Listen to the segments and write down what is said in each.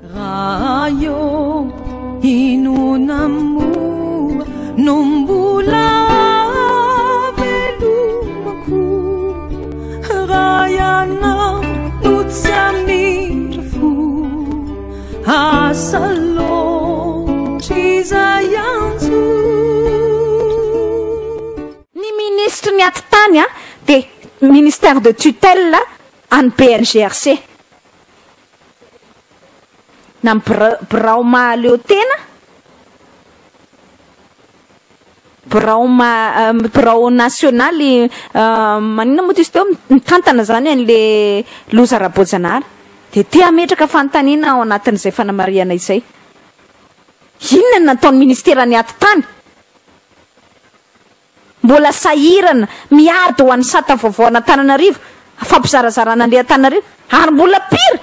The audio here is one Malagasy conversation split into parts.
Raha eo inona moa no mbola velomako raha ianao no tsy hamindra fo asa loatra izay antso. Ny minisitry ny atitany dia ministère de tutelle an'ny BNGRC. Na ny birao mahaleo tena, birao birao nasionaly maninona moa izy teo, mitantana izany an'le loza ara-boajanahary. Dia te hametraka fanontaniana ao anatin'izay fanamarihana izay. Inona no nataon'ny ministeran'ny atitany? Mbola sahirana miady ho an'ny sata vaovao an'Antananarivo, fampizarazarana an'ilay Antananarivo, ary mbola pire,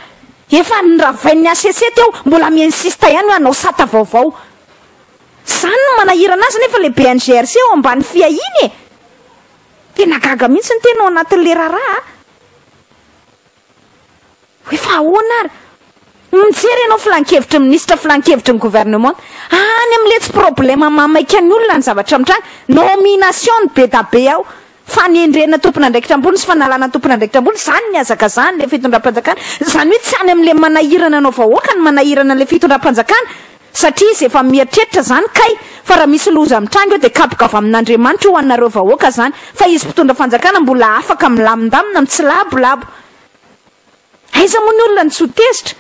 efa noravain'ny HCC teo, mbola mi-insiste ihany hoe hanao sata vaovao. Izany no manahirana azy nefa ilay BNGRC eo ambany fiahiany e! Tena gaga mihitsy ny tena ao anatin'ilay raharaha a! Hoe fa ahoana ary? Mijery ianao filankevitry ny minisitra, filankevitry ny gouvernement, any amin'ilay tsy problème mahamaika ny olona ny zavatra mitranga, nomination no be da be ao, fanendrena tompon'andraikitra ambony sy fanalana tompon'andraikitra ambony, izany ny hazakazahan'ilay fitondram-panjakana, izany hoe tsy any amin'ilay manahirana anao vahoaka no manahirana an'ilay fitondram-panjakana, satria izy efa mieritreritra izany kay fa raha misy loza mitranga eo dia kapoka avy amin'Andriamanitra io ho anareo vahoaka izany, fa izy mpitondra fanjakana mbola afaka milamindamina, mitsilabolabo. Aiza moa ny olona no tsy ho tezitra?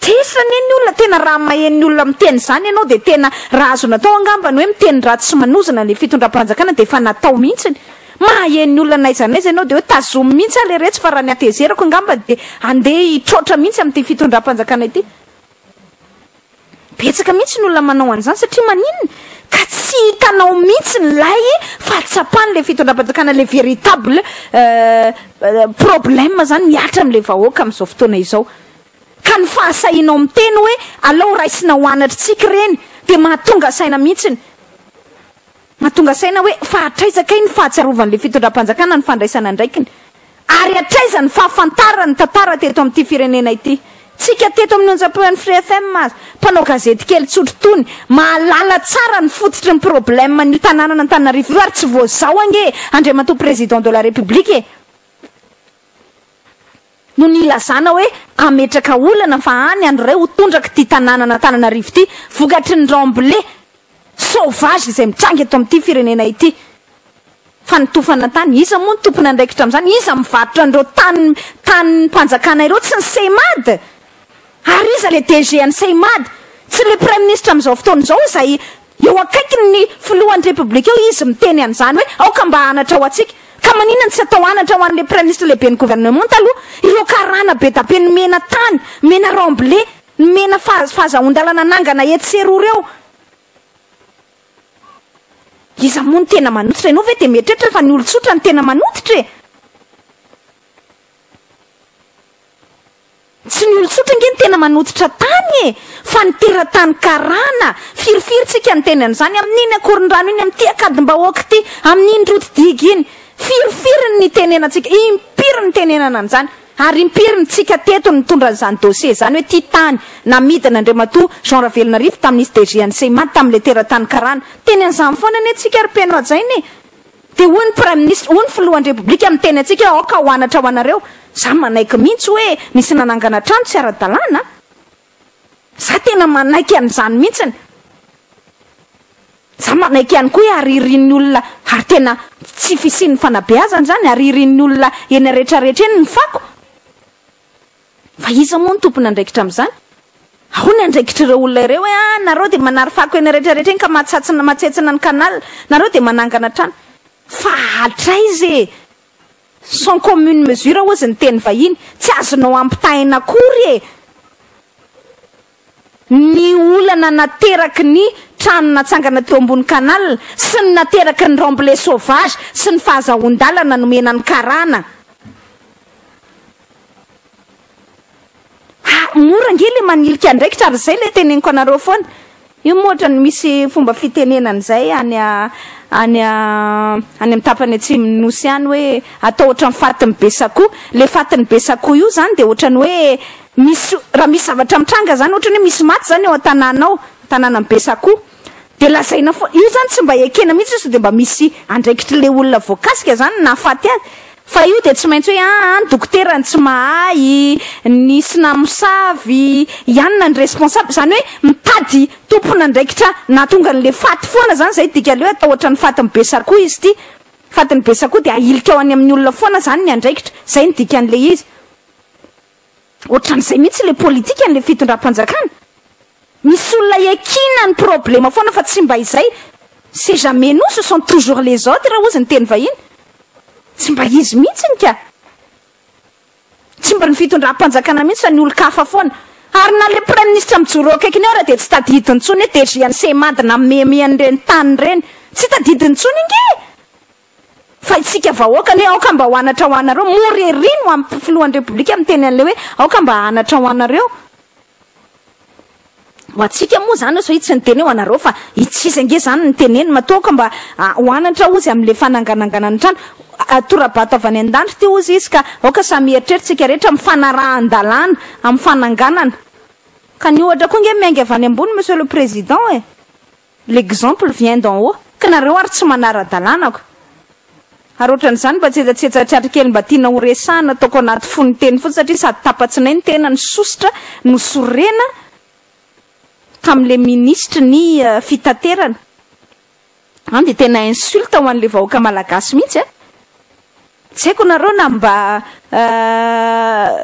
Tezitra anie ny olona, tena raha maheno ny olona miteny izany ianao dia tena raha azo natao angamba ny hoe miteny ratsy sy manozona ilay fitondram-panjakana dia efa natao mihitsiny. Maheno ny olona n'aiza n'aiza ianao dia hoe tazomy mihitsy aho leretsy fa raha ny hatezerako angamba dia andeha hitroatra mihitsy amin'ity fitondram-panjakana ity. Betsaka mihitsy ny olona manao an'izany satria maninona? Ka tsy hitanao mihitsy ny lay fahatsapan'ilay fitondram-panjakana ilay véritable problème zany mihatra amin'ilay vahoaka amin'izao fotoana izao. Ka ny fahasahianao miteny hoe alao raisina ho anatritsika ireny dia mahatonga saina mihitsiny. Mahatonga saina hoe fa hatraiza kay ny fahatsiarovan'ilay fitondram-panjakana ny fandraisana andraikiny? Ary hatraiza ny fahafantarany ny tantara teto amin'ity firenena ity? Tsika teto amin'ny onjam-peon'ny Free FM aza, mpanao gazety kely tsotro tony, mahalala tsara ny fototry ny problème an'io tanànan'Antananarivo io ary tsy vao izao ange e, Andriamatoa Président de la République e! No nilazana hoe hametraka olana fa any andro iray ho tondraka ity tanànan'Antananarivo ity vokatry ny remblai sauvage izay mitranga eto amin'ity firenena ity. Fanotofana tany, iza moa no tompon'andraikitra amin'izany? Iza mivarotra an'ireo tany tanin'ny mpanjakana ireo? Tsy ny Seimad? Ary iza ilay DG an'ny Seimad? Tsy ilay Praiminisitra amin'izao fotoana izao izay eo akaikin'ny filohan'ny Repoblika eo izy miteny an'izany hoe aoka mba hanatra ho antsika. Ka maninona no tsy atao anatra ho an'ilay Praiminisitra lehiben'ny governemanta aloha? Ireo karana be da be nomena tany, nomena remblai, nomena fahazahoan-dalana hanangana etsy sy eroa ireo. Iza moa no tena manototra? Ianao ve dia mieritreritra fa ny olon-tsotra no tena manototra e? Tsy ny olon-tsotra ange no tena manototra tany e! Fa ny teratany karana! Firifiry tsika niteny an'izany amin'iny Ankorondrano iny, amin'ity Ankadimbahoaka ity, amin'iny route digue iny. Firifiry ny nitenenantsika, impiry nitenenana an'izany. Ary impiry ny tsika teto nitondra an'izany dossier izany hoe ity tany namidina Andriamatoa Jean Ravelonarivo tamin'izy DG an'ny Seimad tamin'ilay teratany karana. Teny an'izany foana anie tsika ry Mpeno hajaina e! Dia hoy ny Praiminisitra, hoy ny Filohan'ny Repoblika miteny antsika hoe aoka ho anatra ho anareo. Za manaiky mihitsy hoe nisy nanangana trano tsy ara-dalàna. Za tena manaiky an'izany mihitsiny. Za manaiky ihany koa hoe aririan'ny olona ary tena tsy fisian'ny fanabeazana izany, aririan'ny olona eny rehetrarehetra eny ny fako. Fa iza moa no tompon'andraikitra amin'izany? Ao ny andraikitr'ireo olona ireo hoe ah nareo dia manary fako eny rehetrarehetra eny ka mahatsatsina mahatsetsina ny canal, nareo dia manangana trano. Fa hatraiza e? Sans commune mesure hozy ny teny vahiny, tsy azonao ampitahaina akory e! Ny olana nateraky ny trano natsangana teo ambony canal sy ny nateraky ny remblai sauvage sy ny fahazahoan-dalana nomena ny karana. Ha, mora ange le manilika andraikitra ary izay le teneniko anareo foana. Io moa ohatran'ny misy fomba fitenenana izay any any any amin'ny tapany atsimon'ny nosy any hoe atao ohatran'ny fatin'ny Besakoa. Le fatin'ny Besakoa io izany dia ohatran'ny hoe. Misy, raha misy zavatra mitranga zany, ohatra ny hoe misy maty zany ao an-tanàna ao, tanànan'i Besakoa, dia lazaina foana, io zany tsy mba ekena mihitsy sao dia mba misy andraikitr'ilay olona voakasika zany nahafaty azy, fa io dia tsy maintsy hoe aa ny dokotera no tsy mahay, nisy namosavy, i anona ny responsable, zany hoe mitady tompon'andraikitra nahatonga an'ilay faty foana zany, zay dikan'ilay hoe atao ohatran'ny fatin'i Besakoa izy ity, fatin'i Besakoa dia ahilika ho any amin'ny olona foana zany ny andraikitra, zay no dikan'ilay izy. Ohatran'izay mihitsy ilay politikan'ilay fitondram-panjakana. Misy olona ekina ny problema foana fa tsy mba izay. C'est jamais nous, ce sont toujours les autres hozy ny teny vahiny. Tsy mba izy mihitsiny ka. Tsy mba ny fitondram-panjakana mihitsy fa ny olon-kafa foana. Ary na ilay praiminisitra mijoro eo akaikiny eo ara dia tsy tadidiny intsony hoe DG an'i Seimad nameme an'ireny tany ireny. Tsy tadidiny intsony ange e! Fa isika vahoaka anie aoka mba ho anatra ho anareo, mora ery no ampy filohan'ny repoblika miteny an'ilay hoe aoka mba hanatra ho anareo. Ho antsika moa izany sao tsy niteny hoe ho anareo fa itsy izy ange izany no teneniny matoa aoka mba ho anatra hozy amin'ilay fanangananganana trano. Tora-bato avy any an-danitra ity hozy izy ka aoka samy hieritreritra isika rehetra amin'ny fanarahan-dalàna amin'ny fananganana. Ka ny ohatra koa ange miainga avy any ambony Monsieur le Président e! L'exemple vient d'en haut, ka nareo ary tsy manara-dalàna ko! Ary ohatran'izany mba tsetsatsetsa tratra kely mba tiana ho resahana ataoko anaty fonon-teny fotsiny satria sady tapa-tsinay ny tena no sosotra no sorena tamin'ilay minisitry ny fitaterana. An dia tena insulte ho an'ilay vahoaka malagasy mihitsy a! Tsy haiko nareo na mba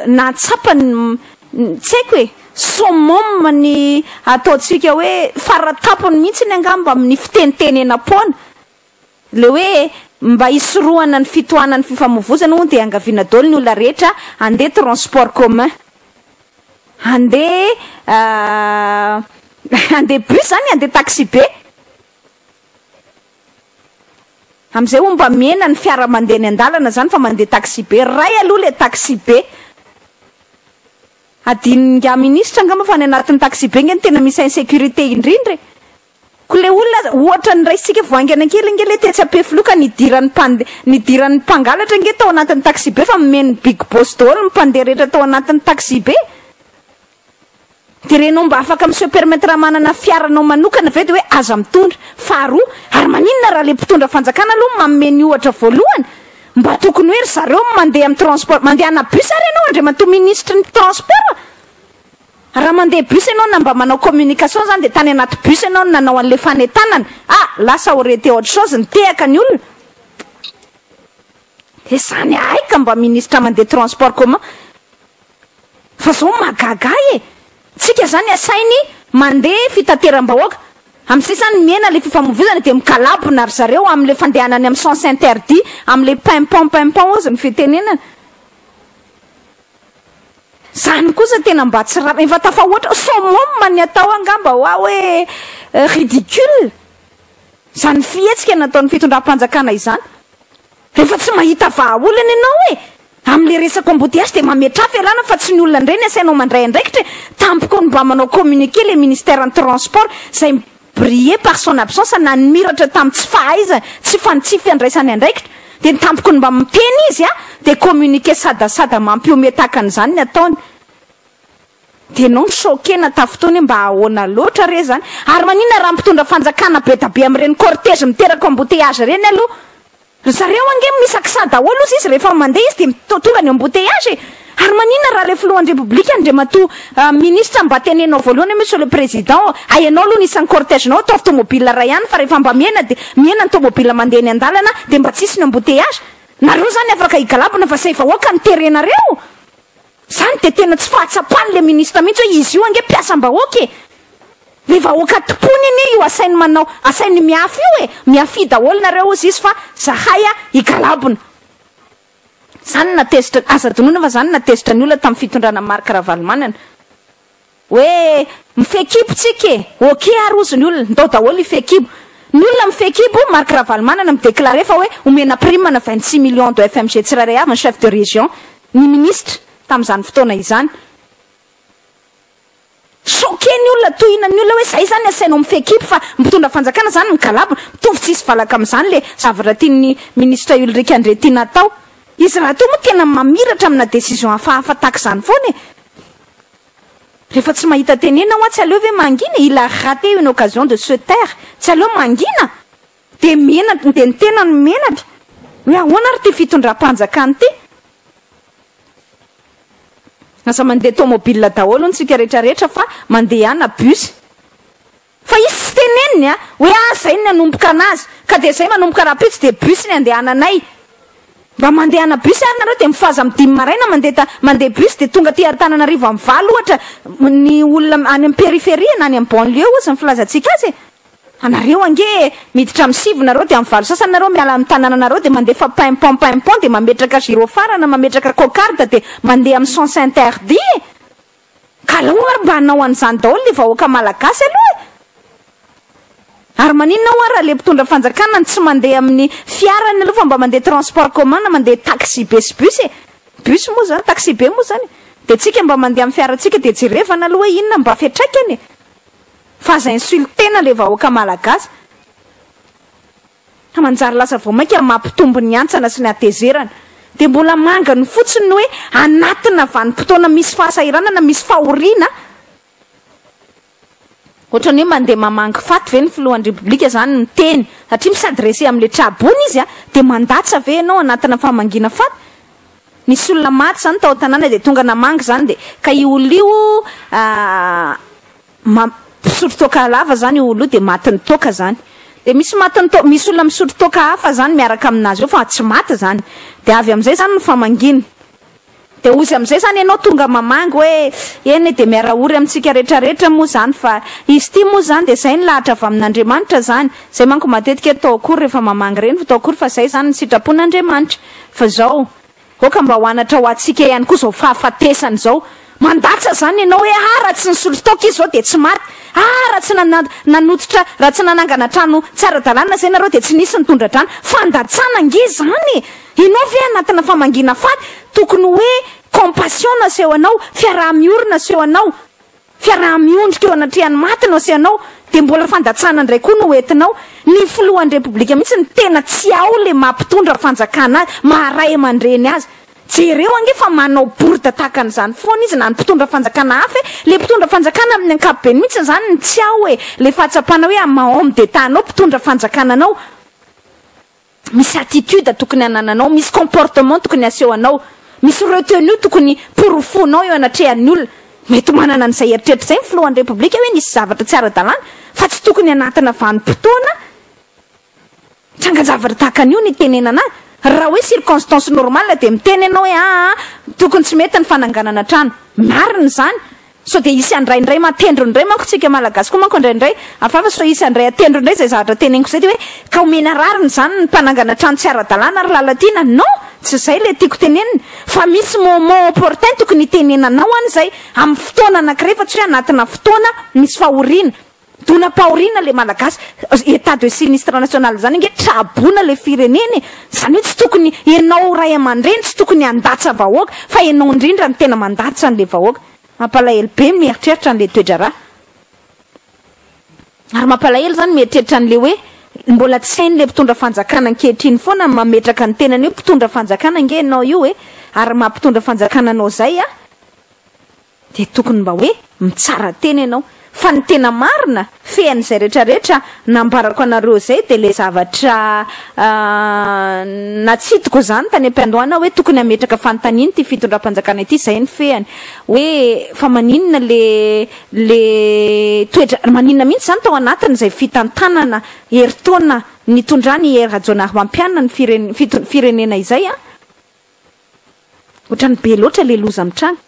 nahatsapa ny tsy haiko e! Summum ny ataontsika hoe faratampony mihitsiny angamba amin'ny fitenitenenam-poana. Le hoe mba hisorohana ny fitohanan'ny fifamoivozana hono dia iangaviana daholo ny olona rehetra handeha transport commun. Handeha handeha bus zany, handeha taxi-be. Amin'izay hono mba mihena ny fiara mandeha eny an-dalana zany fa mandeha taxi-be. Ray aloha le taxi-be. Adinon'ingahy ministra angamba fa any anatin'ny taxi-be nge no tena misy insécurité indrindra e. Ko le olona aza, ohatra ny raisintsika vao haingana kely nge le tetsy Ampefiloha ka nidiran'ny mpande, nidiran'ny mpangalatra nge tao anatin'ny taxi-be fa nomen'ny big boss daholo ny mpandeha rehetra tao anatin'ny taxi-be. Dia renao mba afaka mi se permettre manana fiaranao manokana ve dia hoe aza mitondra. Faharoa, ary maninona raha le mpitondra fanjakana aloha manome ny ohatra voalohany? Mba tokony hoe ry zareo no mandeha amin'ny transport, mandehana bus ary ianao Andriamatoa minisitry ny transport? Raha mandeha bus ianao na mba manao communication zany dia tany anaty bus ianao no nanao an'le fanentanana, ah lasa aurait été autre chose, nitehaka ny olona. Dia zany ahay ka mba ministra mandeha transport commun. Fa zao mahagaga ahy e! Tsika zany asainy mandeha fitateram-bahoaka, amin'izay zany mihena le fifamoivoizana dia migalabona ry zareo amin'le fandehanany amin'ny sens interdit, amin'le pimpon pimpon hozy ny fitenenana. Zany kosa tena mba tsy ra, efa tafahoatra, summum ny atao angamba hoa hoe ridicule zany fihetsika nataon'ny fitondram-panjakana izany. Rehefa tsy mahita vahaolana ianao e! Amin'ilay resaka embouteillage dia mametraha fialana fa tsy ny olona indray ny asainao mandray andraikitra e! Tampoka no mba manao communiqué ilay ministère ny transport izay mi-briller par son absence na nimiratra tamin'ny tsy fahaizany, tsy fan tsy fiandraisany andraikitra dia ny tampoka no mba miteny izy a! dia communiqué sadasada mampihomehy tahaka an'izany ny ataony. Dia ianao no choqué na tafintohina hoe mba ahoana loatra re izany? Ary maninona raha mpitondra fanjakana be da be amin'ireny cortège miteraka embouteillage ireny aloha? Ry zareo ange misakisa daholo ozy izy rehefa mandeha izy dia tonga ny embouteillage e! Ary maninona raha ilay filohan'ny repoblika Andriamatoa ministra mba tenenao voalohany hoe monsieur le président hay ianao aloha ny isan'ny cortège nao ataovy tomobile iray ihany fa rehefa mba mihena dia mihena ny tomobile mandeha eny an-dalana dia mba tsy hisy ny embouteillage. Nareo izany afaka higalabona fa izay vahoaka no terenareo. Zany dia tena tsy fahatsapan le ministre mihitsy hoe izy io ange mpiasam-bahoaka e! Le vahoaka tompony anie io asainy manao, asainy miafy io e! Miafia daholo nareo hozy izy fa zahay a higalabona. Zany no natezitra, aza adinoina fa zany no natezitra ny olona tamin'ny fitondrana Marc Ravalomanana. Hoe mifehy-kibo tsika e! Ok ary hozy ny olona, ndao daholo hifehy-kibo. Ny olona mifehy-kibo, Marc Ravalomanana mi-declarer fa hoe omena prime na 26 millions de FMG tsirairay avy ny chef de région, ny ministre, tamin'izany fotoana izany. Choqué ny olona, tohina ny olona hoe zay zany asainao mifehy-kibo fa mpitondra fanjakana zany migalabona. Mitovy tsisy valaka amin'izany le zavatra tian'ny ministre Ulrich Andriatiana atao. Izy rahateo moa tena mamiratra amina décision hafahafa tahaka izany foana e! Rehefa tsy mahita tenenina hoa tsy aleo ve mangina e, il a raté une occasion de se taire, tsy aleo mangina? Dia menatra, dia ny tena no menatra hoe ahoana ary ity fitondram-panjakana ity? Aza mandeha tomobile daholo hono tsika rehetra rehetra fa mandehana bus. Fa izy tsy teneniny a! Hoe ah zay ny nanomboka anazy ka dia zay manomboka rahampitso dia bus ny andehananay. Mba mandehana bus ary nareo dia mifohaza amin'ny dimy maraina mandeha ta mandeha bus dia tonga aty Antananarivo amin'ny valo ohatra ny olona any amin'ny périphérie na any amin'ny banlieue ozy ny filazantsika azy e! Anareo ange e! Miditra amin'ny sivy nareo dia amin'ny valo sasany nareo miala amin'ny tanananareo dia mandefa pimpon pimpon dia mametraka gyrophare na mametraka cocarde dia mandeha amin'ny sens interdit e! Ka aleo ary mba hanao an'izany daholo le vahoaka malagasy aloha e! Ary maninona hoa raha le mpitondra fanjakana no tsy mandeha amin'ny fiarany aloha fa mba mandeha transport commun na mandeha taxi be sy bus e! Bus moa zany, taxi be moa zany e! Dia tsika mba mandeha amin'ny fiarantsika dia jerevana aloha hoe inona mba fiantraikany e! Fa aza insultena le vahoaka malagasy. Ka manjary lasa vao mainka mampitombo ny hantsana sy ny hatezerana. Dia mbola manginy fotsiny ny hoe anatina vanim-potoana misy fahasahiranana, misy fahoriana. Ohatran'ny hoe mandeha mamangy faty ve ny filohan'ny Repoblika izany miteny? Satria mi-s'adresser amin'ilay tra-boina izy dia mandatsa ve ianao anatina famangiana faty? Nisy olona maty izany tao an-tanàna dia tonga namangy izany dia ka io olona io Mpisotro toaka lava zany io olona io dia matin'ny toaka zany. Dia misy matin'ny toaka, misy olona misotro toaka hafa zany miaraka aminazy eo fa tsy maty zany. Dia avy amin'izay zany ny famangiana. Dia hozy amin'izay zany ianao tonga mamangy hoe eny e dia miara-ory amintsika retraretra moa zany fa izy ity moa zany dia zay ny lahatra avy amin'Andriamanitra zany. Zay manko matetika atao akory rehefa mamangy ireny fa atao akory fa zay zany ny sitrapon'Andriamanitra. Fa zao. Aoka mba ho anatra ho antsika ihany koa izao fahafatesana izao. Mandatsa izany ianao hoe ah raha tsy nisotro toaka izy izao dia tsy maty. Ah raha tsy nanototra, raha tsy nanangana trano tsy ara-dalàna izay nareo dia tsy nisy ny tondra-drano. Fandatsana ange izany e! Ianao ve anatina famangiana faty? Tokony hoe compassion no aseho anao, fiaraha-miorina aseho anao. Fiaraha-miondrika eo anatrehan'ny maty no asianao dia mbola fandatsana indray koa no hoentinao. Ny filohan'ny repoblika mihitsy no tena tsy ao le maha mpitondra fanjakana azy, maha ray aman-dreny azy. Jereo ange fa manao bourde tahaka an'izany foana izy na ny mpitondra fanjakana hafa e! Le mpitondra fanjakana amin'ny ankapobeny mihitsy izany no tsy ao e! Le fahatsapana hoe amin'ny maha homme d'Etat anao, mpitondra fanjakana anao. Misy attitude tokony hanananao, misy comportement tokony asehonao, misy retenue tokony porofoinao eo anatrehan'ny olona. Mety manana an'izay eritreritra izay ny filohan'ny Repoblika hoe nisy zavatra tsy ara-dalàna fa tsy tokony anatina vanim-potoana trangan-javatra tahaka an'io ny itenenana azy. Raha hoe circonstance normale dia miteny ianao hoe aa tokony tsy mety ny fananganana trano. Marina izany. Sao dia hisy handray indray matendrony indray manko tsika malagasy koa manko indraindray hafahafa sao hisy handray atendrony indray izay zavatra teneniko izay dia hoe ka omena rariny izany ny mpanangana trano tsy ara-dalàna ry Lalatiana non tsy izay ilay tiako tenenina fa misy moment opportun tokony hitenenanao an'izay amin'ny fotoana anankiray fa tsy hoe anatina fotoana misy fahoriana Donam-pahoriana le malagasy, état de sinistre national zany ange traboina le firenena e, zany hoe tsy tokony enao ray aman-dreny tsy tokony handatsa vahoaka fa enao indrindra no tena mandatsa an'le vahoaka. Mampalahelo be ny mieritreritra an'le toe-draharaha. Ary mampalahelo zany mieritreritra an'le hoe mbola tsy hain'le mpitondra fanjakana ankehitriny foana ny mametraka ny tenany hoe mpitondra fanjakana ange enao io e, ary maha mpitondra fanjakana anao zay a, Dia tokony mba hoe mitsara tena ianao. Fa ny tena marina, fean'izay rehetra rehetra nambarako anareo izay dia ilay zavatra natsidiko izany tany am-piandohana hoe tokony hametraka fanontaniana ity fitondram-panjakana ity, izay ny fehany. Hoe fa maninona le le toetra, maninona mihitsy izany tao anatin'izay fitantanana herintaona nitondran'i Hery Rajaonarimampianina ny firenena izay an? Ohatran'ny be loatra ilay loza mitranga.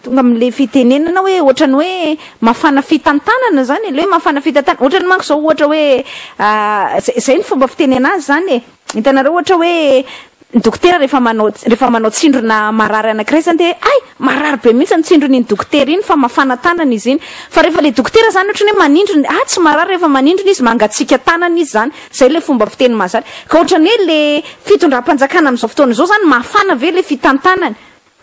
Tonga amin'ilay fitenenana hoe ohatran'ny hoe mafana fitantanana izany e, ilay hoe mafana fitantanana, ohatran'ny manko izao ohatra hoe izay izay ny fomba fitenena azy izany e, hitanareo ohatra hoe ny dokotera rehefa manao rehefa manao tsindrona marary anankiray izany dia hay! marary be mihitsy ny tsindron'iny dokotera iny fa mafana tanana izy iny, fa rehefa ilay dokotera izany ohatran'ny hoe manindrona, ah tsy marary rehefa manindrona izy, mangatsiaka tanana izy izany. Zay le fomba fiteny mahazatra. Ka ohatran'ny hoe le fitondram-panjakana amin'izao fotoana izao zany mafana ve le fitantanany?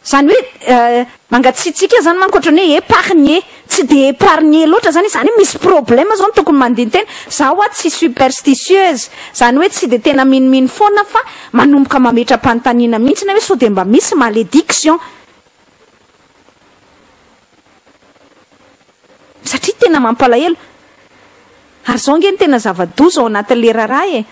Zany hoe mangatsiatsiaka zany manko ohatran'ny hoe épargné, tsy de épargné loatra zany izy, zany hoe misy problème zao no tokony mandini-tena. Za hoa tsy superstitieuse, zany hoe tsy de tena minomino foana fa manomboka mametra-panontaniana mihitsy hoe sao de mba misy malédiction. tena mampalahelo. Ary izao ange no tena zava-doza ao anatin'ilay raharaha e!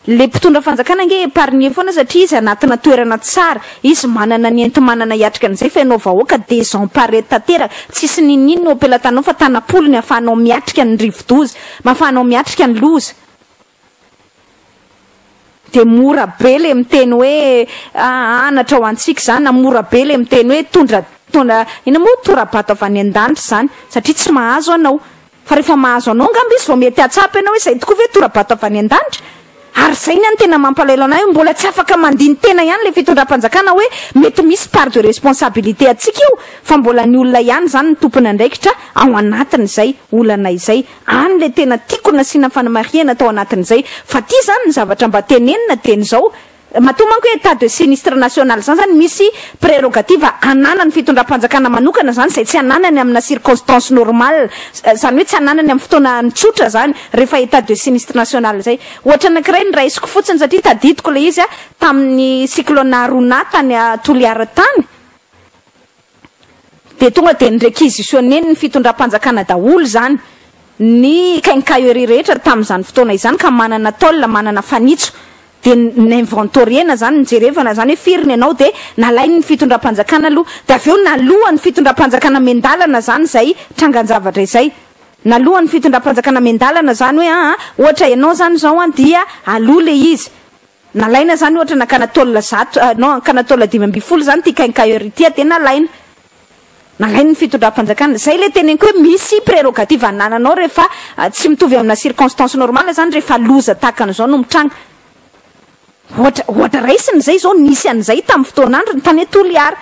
Le mpitondra fanjakana ange épargné foana satria izy anatina toerana tsara, izy manana ny enti-manana hiatrika an'izay fa ianao vahoaka désemparé tanteraka, tsisy n'inon'inona eo am-pelatanao fa tanam-polo ny ahafahanao miatrika ny rivo-doza, ahafahanao miatrika ny loza. Dia mora be le miteny hoe anatra ho antsika izany na mora be le miteny hoe tondra tondra inona moa tora-bato avy any an-danitra izany satria tsy mahazo anao. Fa rehefa mahazo anao angamba izy vao mety hahatsapa ianao hoe izay tokoa ve tora-bato avy any an-danitra? Ary izay ny an'ny tena mampalahelo anay hoe mbola tsy afaka mandini-tena ihany ilay fitondram-panjakana hoe mety misy part de responsabilité antsika io fa mbola ny olona ihany izany no tompon'andraikitra ao anatin'izay olana izay. Any ilay tena tiako nasiana fanamarihana tao anatin'izay. Fa ity izany ny zavatra mba tenenina dia ny izao, Matoa manko hoe état de sinistre national zany zany misy prérogative ananan'ny fitondram-panjakana manokana zany izay tsy ananany amina circonstance normale, zany hoe tsy ananany amin'ny fotoana tsotra zany rehefa état de sinistre national zay. Ohatra anankiray ny raisiko fotsiny satria tadidiko ilay izy tamin'ny cyclone Haruna tany Toliara tany, Dia tonga dia ni-requisitionner-n'ny fitondram-panjakana daholo izany ny quincaillerie rehetra tamin'izany fotoana izany ka manana tôle, manana fanitso. Dia ni-inventorier-na izany, nijerevana izany hoe firy ny anao dia nalain'ny fitondram-panjakana aloha. Dia avy eo naloan'ny fitondram-panjakana miandalana izany izay trangan-javatra izay. Naloan'ny fitondram-panjakana miandalana izany hoe aa ohatra ianao izany izao an dia aloa ilay izy. Nalaina zany ohatra nakana tôle zato non nakana tôle 15 zany ity quincaillerie ity dia nalaina. Nalain'ny fitondram-panjakana. Zay ilay teneniko hoe misy prérogative anananao rehefa tsy mitovy amina circonstance normale zany rehefa loza tahaka an'izao no mitranga. Ohatra ohatra raisina izay izao nisy an'izay tamin'ny fotoan'androny tany Toliara.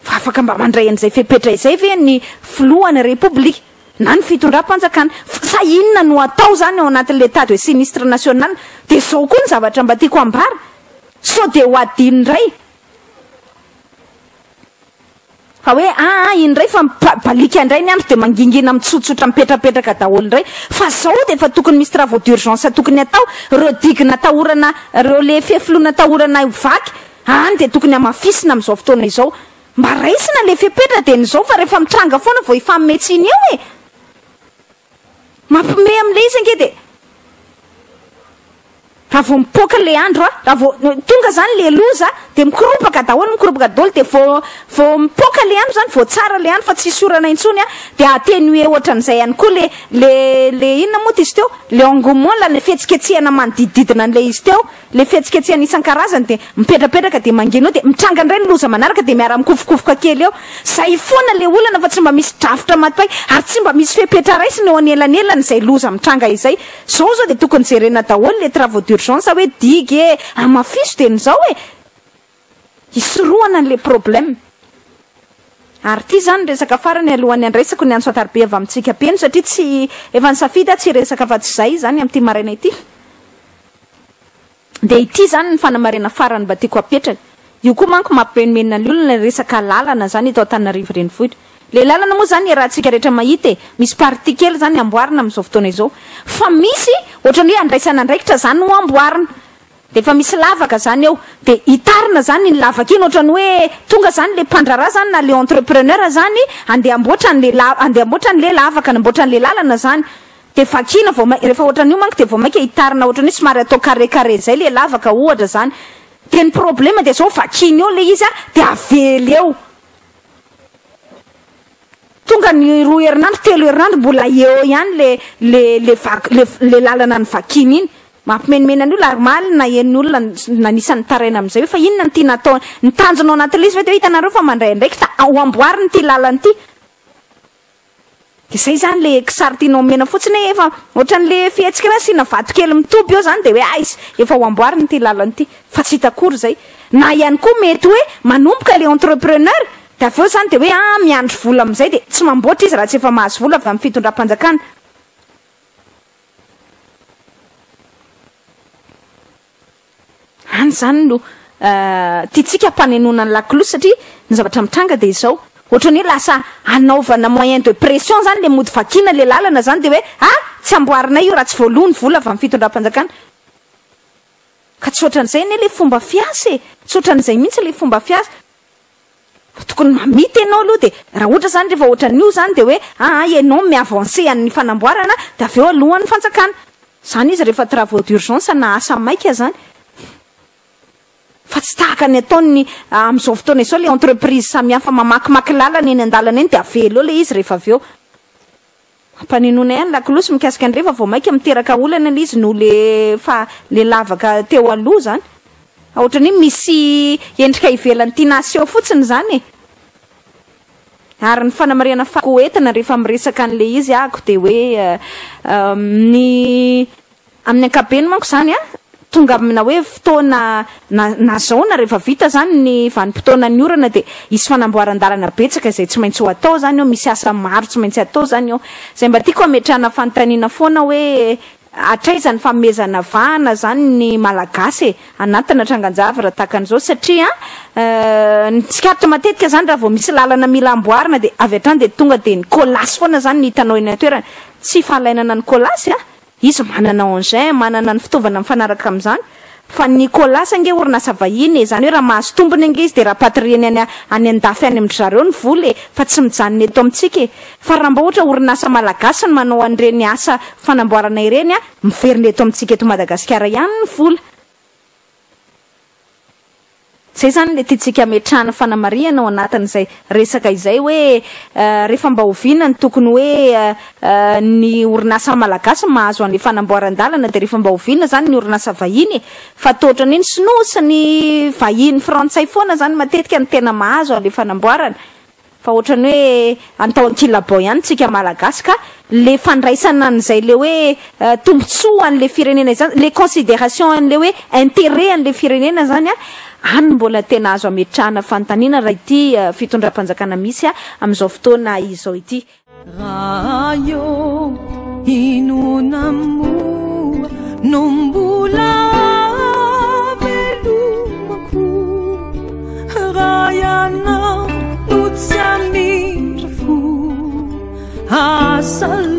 Fa afaka mba mandray an'izay fepetra izay ve ny filohan'ny Repoblika? Na ny fitondram-panjakana. Sa inona no atao izany ao anatin'ilay état de sinistre national? Dia izao koa ny zavatra mba tiako ambara, sao dia ho adino indray fa hoe aa iny indray fa baliaka indray ny andro dia mangingina mitsotsotra mipetrapetraka daholo indray. Fa izao dia efa tokony misy travaux d'urgence tokony atao, ireo digue natahorana, ireo le fefiloha natahorana ho vaky, any dia tokony hamafisina amin'izao fotoana izao. Mba raisina le fepetra dia ny zao fa rehefa mitranga foana vao hifanome tsiny eo e! Mampime amle izy ange dia raha vao mipoaka le andro a, raha vao tonga zany le loza dia mikoropaka daholo mikoropaka daholo dia vao vao mipoaka le andro zany vao tsara le andro fa tsisy orana intsony a, dia atténuer ohatran'izay ihany koa le le le inona moa izy teo le engouement la le fihetsiketsehana manodidididina an'le izy teo. Le fihetsiketsehana isan-karazany dia mipetrapetraka dia mangina eo dia mitranga indray ny loza manaraka dia miara-mikofokofoka kely eo. Zay foana le olana fa tsy mba misy drafitra maty paika ary tsy mba misy fepetra raisina eo anelanelany izay loza mitranga izay. Zao zao dia tokony jerena daholo le travaux d'urgence hoe digue e, hamafiso dia ny zao e! Hisorohana an'le problème. Ary ity izany resaka farany alohan'ny handraisako ny antso an-tariby avy amintsika mpino satria tsy efa nisafidy aho tsy hiresaka afa-tsy izay izany amin'ity maraina ity. Dia ity izany ny fanamarihana farany mba tiako hapetraka. Io koa manko mampimenomenona ny olona ilay resaka lalana izany eto Antananarivo renivohitra. Ilay lalana moa izany iarahantsika rehetra mahita e, misy partie kely izany amboarina amin'izao fotoana izao. Fa misy ohatran'ny hoe andraisana andraikitra izany ho amboarina. Dia efa misy lavaka izany eo. Dia hitarina izany iny lavaka iny ohatran'ny hoe tonga izany ilay mpandraharaha izany na ilay entrepreneur izany handeha hamboatra an'ilay la- handeha hamboatra an'ilay lavaka, hanamboatra an'ilay lalana izany. Dia vakiana vao mai- rehefa ohatran'io manko dia vao mainka hitarina ohatran'ny hoe somary atao carré carré izay ilay lavaka ohatra izany. Dia ny problema dia izao vakiana eo ilay izy an, dia avela eo. Tonga ny roa herinandro, telo herinandro mbola eo ihany le le le vak le le lalana novakiana iny. Mampimenimena ny olona ary omaly naheno ny olona nanisa nitaraina amin'izay hoe fa inona no tiana atao, ny tanjona ao anatin'ilay izy ve dia hoe hitanareo fa mandray andraikitra ho amboarina ity lalana ity. Dia izay izany le kisary tianao omena fotsiny hoe efa ohatran'le fihetsika hoe asiana vato kely mitoby eo izany dia hoe aiza efa ho amboarina ity lalana ity fa tsy hita akory izay. Na ihany koa mety hoe manomboka le entrepreneur dia avy eo izany dia hoe ah miandry vola amin'izay dia tsy mamboatra izy raha tsy efa mahazo vola avy amin'ny fitondram-panjakana. Any izany no tiantsika hampanenoana ny lakolosy satria ny zavatra mitranga dia izao, ohatran'ny hoe lasa hanaovana moyen de pression izany ilay mody vakiana ilay lalana izany dia hoe ah! tsy amboarinay io raha tsy voaloa ny vola avy amin'ny fitondram-panjakana. Ka tsy ohatran'izay anie ilay fomba fiasa e! Tsy ohatran'izay mihitsy ilay fomba fiasa. Tokony mamita ianao aloha dia raha ohatra izany rehefa ohatran'io izany dia hoe aa ianao mi-avancer an'ny fanamboarana dia avy eo alohan'ny fanjakana. Izany izy rehefa travaux d'urgence na asa maika izany. Fa tsy tahaka ny ataon'ny amin'izao fotoana izao ilay entreprise samihafa mamakimaky lalana eny an-dalana eny dia avela eo ilay izy rehefa avy eo. Mampanenona ihany lakolosy mikasika an'ireny fa vao mainka miteraka olana ilay izy noho le fa le lavaka teo aloha izany. Ohatran'ny hoe misy endrika ivelany tiana aseho fotsiny izany e. Ary ny fanamarihana faharoa entina rehefa miresaka an'ilay izy ahako dia hoe ny Amin'ny ankapobeny manko izany an, tonga amina hoe fotoana na na zao na rehefa vita izany ny vanim-potoanan'ny orana dia hisy fanamboaran-dalana betsaka izay tsy maintsy ho atao izany eo, misy asa maro tsy maintsy atao izany eo. Izay mba tiako hametrahana fanontaniana foana hoe hatraiza ny fanomezana vahana izany ny Malagasy e, anatina trangan-javatra tahaka an'izao satria ny tsikaritra matetika izany raha vao misy lalana mila amboarina dia avy hatrany dia tonga dia ny colas foana izany no hitanao eny an-toerana. Tsy fahalainana ny colas an! Izy manana engin, manana ny fitaovana mifanaraka amin'izany. Fa ny Colas ange orinasa vahiny e, izany hoe raha mahazo tombony ange izy dia rapatrier-ny any any an-dafy any amin-dry zareo ny vola e, fa tsy mijanona eto amintsika e. Fa raha mba ohatra orinasa malagasy no manao an'ireny asa fanamboarana ireny an, miverina eto amintsika eto Madagasikara ihany ny vola. Izay izany ilay tiantsika ametrahana fanamarihana ao anatin'izay resaka izay hoe rehefa mba oviana no tokony hoe ny orinasa malagasy mahazo an'ilay fanamboaran-dalana dia rehefa mba oviana izany ny orinasa vahiny e! Fa toa ohatran'ny hoe ny sinoa sy ny vahiny frantsay foana izany matetika no tena mahazo an'ilay fanamboarana. Fa ohatran'ny hoe antao ankilabao ihany tsika malagasy ka le fandraisana an'izay le hoe tombotsoa an'le firenena izany, le consideration an'le hoe interet an'le firenena zany an, any no mbola tena azo ametrahana fanontaniana raha ity fitondram-panjakana misy amin'izao fotoana izao ity. Raha eo inona moa no mbola avelomako raha ianao no tsy hamindra fo asa.